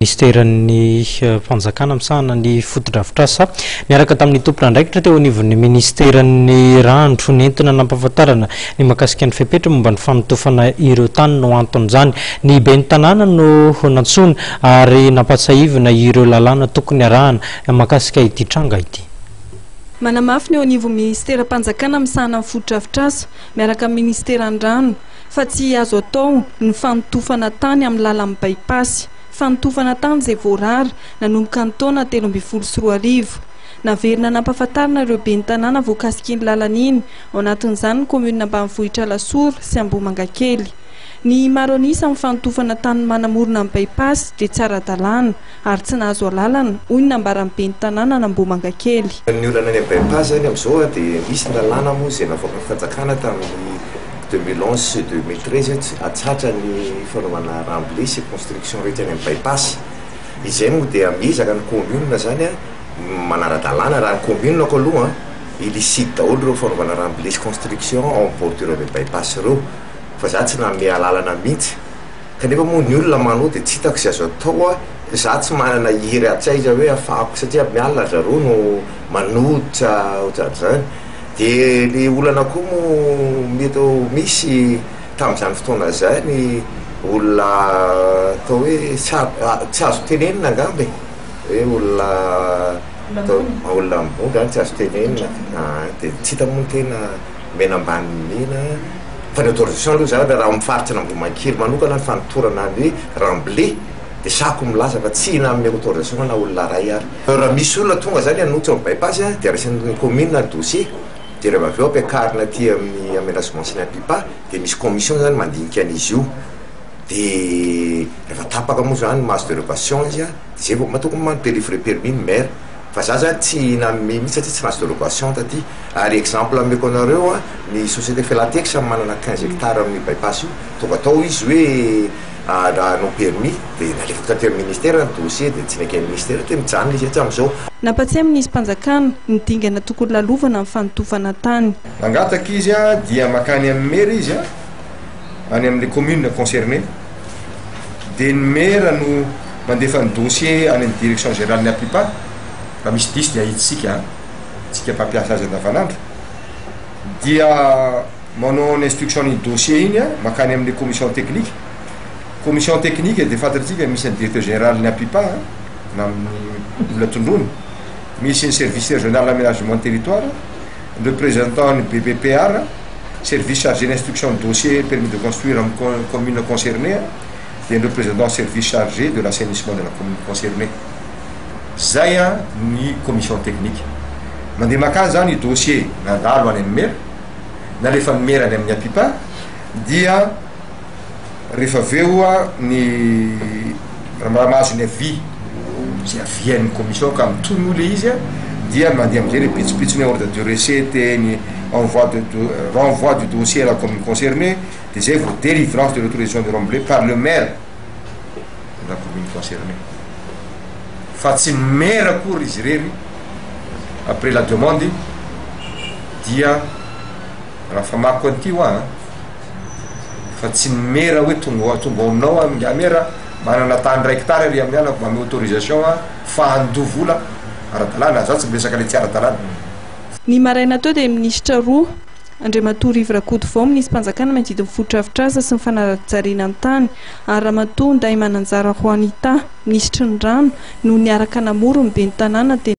Minisiteran'ny fanjakana misahana ny fotodrafitrasa niaraka tamin'ny tompon'andraikitra teo anivon'ny minisiteran'ny rano nentina nampahafantarana ny mahakasika ny fepetra momba ny fanotofana ireo tany no anton'izany. Ny ben'ny tanàna no nantsoina ary nampahatsiahivina ireo lalàna tokony arahana mahakasika ity tranga ity. Manamafy ny eo anivon'ny minisiteram-panjakana misahana ny fotodrafitrasa miaraka amin'ny minisiteran'ny rano fa tsy azo atao ny fanotofana tany amin'ny lalan'ny bypass. Fanotofana tany izay voarara nanomboka ny taona 2013. Naverina nampahafantarina ireo ben'ny tanàna voakasik'iny lalana iny, ao anatin'izany ny kaominina ambanivohitra Alasora sy Ambohimangakely. Ny maro an'isa amin'ny fanotofana tany manamorona ny bypass dia tsy ara-dalàna ary tsy nahazo alalana, hoy ny nambaran'ny ben'ny tanàna an'Ambohimangakely. Ny olana any amin'ny bypass zany amin'izao dia misy ny lalàna moa izay navoakan'ny fanjakana tamin'ny 2011 sy 2013 tsy atsatra ny fanaovana remblai sy construction rehetra any amin'ny bypass. Izay moa dia miezaka ny commune zany manara-dalàna, raha ny commune ko aloha illicite daholo ireo fanaovana remblai sy construction en bordure ny bypass ireo fa za tsy nanome alalana mihitsy, kanefa moa ny olona manao dia tsy hitako izay azo atao. Za tsy manana hery atsy aiza hoe ahafahako satria mialina zareo no manohitra ohatran'izany. Dia le olana koa moa mety ho misy tamin'izany fotoana zany, olona atao hoe tsy azo tenenina angamba e, hoe olona atao olona ambony zany tsy azo tenenina, dia tsy hita moa ny tena mena ambany mena. Fa ny autorisation aloha zany raha amin'ny faritra an'Ambohimangakely manokana ny fanotorana ny remblai dia sahako milaza fa tsy nanome autorisation na olona ray ary. Raha misy olona tonga zany hanohitra amin'ny bypass dia raisin'ny commune ny dossier, dia rehefa avy eo ampiakarina aty amin'ny aménagement sy ny APIPA, dia misy commission zany mandinika an'izy io, dia rehefa tapaka moa zany mahazo dérogation izy dia zay vao tokony délivrer permis ny maire. Fa za zany tsy nanome mihitsy satria tsy nahazo dérogation taty. Ary exemple ameko anareo, ny société Felatex manana 15 hectares amin'ny bypass io, tonga tao izy hoe hanao permis, dia nalefako taty amin'ny ministère ny dossier, dia tsy neken'ny ministère, dia mijanona izy hatramin'izao. Nampatsiahy minisitrim-panjakana ny dingana tokony lalovana amin'ny fanotofana tany. Mangataka izy dia makany amin'ny maire izy any amin'le commune concernée, dia ny maire no mandefa ny dossier any amin'ny direction générale ny APIPA. Raha misy diso dia ahitsika tsika mpampiasa azy andavanandro, dia manao ny instruction ny dossier iny makany amin'ny commission technique. Commission technique dia fantatsika misy ny directeur général ny APIPA na amin'ny olona tondrony, misy ny service régional aménagement territoire, ny représentant ny BPPR, service chargé d'instruction de dossier permis de construire amin'ny commune concernée, dia ny représentant service chargé de l'assainissement de la commune concernée. Zay ny commission technique mandeha makany zany dossier nandalo any amin'ny maire, nalefa ny maire any amin'ny APIPA, dia rehefa avy eo ny raha mahazo ny avis zay avis an'ny commission ka mitohy moa le izy dia mandeha amizay le pitsopitsony, ordre de recette, ny envoi de renvoi du dossier à la commune concernée, de zay vao délivrance de l'autorisation de remblai par le maire de la commune concernée. Fa tsy ny maire akory izy irery après la demande dia raha famako an'ity hoa fa tsy ny maire hoe tonga tonga ao aminao nga maire manana tany ray hectare ary amin'ny anako manome autorisation fa handoa vola ara-dalàna, za tsy miresaka le tsy ara-dalàna. Ny maraina teo dia minisitra roa, Andriamatoa Rivo Rakotovao, minisitrim-panjakana mandidy ny fotodrafitrasa sy ny fanajariana ny tany, ary Ramatoa Ndaimananjara Juanita, minisitry ny rano, no niaraka namory ny ben'ny tanàna teny.